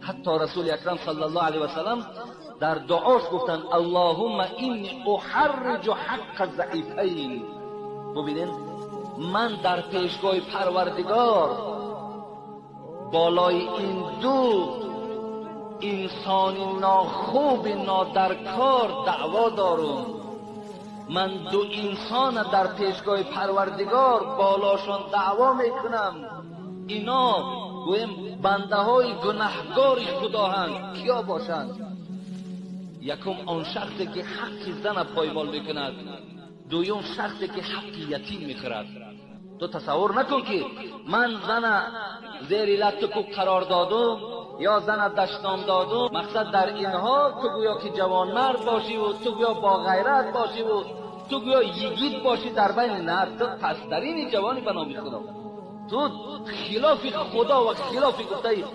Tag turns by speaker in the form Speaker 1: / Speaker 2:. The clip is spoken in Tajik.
Speaker 1: Ҳатто Расули Акрам саллаллоҳу алайҳи васаллам дар дуош гуфтанд: Аллоҳумма инни уҳарриҷу ҳаққа заифайн. Бубинед, ман дар пешгоҳи Парвардигор болои ин ду инсони нохуби нодаркор даъво дорам. Ман ду инсона дар пешгоҳи Парвардигор болошон даъво мекунам. Ино гӯем бандаҳои гунаҳгори Худоҳанд. Киё бошанд? Якум он шахсе ки ҳаққи зана поймол мекунад, дуюм шахсе ки ҳаққи ятим мехӯрад. Ту тасаввур накун ки ман зана зери латту кӯб қарор додум ё зана дашном додум. Мақсад дар инҳо ту гӯё ки ҷавонмард бошиву ту гӯё боғайрат бошиву ту гӯё йигит бошӣ дар байни на, ту пасттарини ҷавони ба номи Худо. Ту хилофи Худо ва хилофи гуфтаи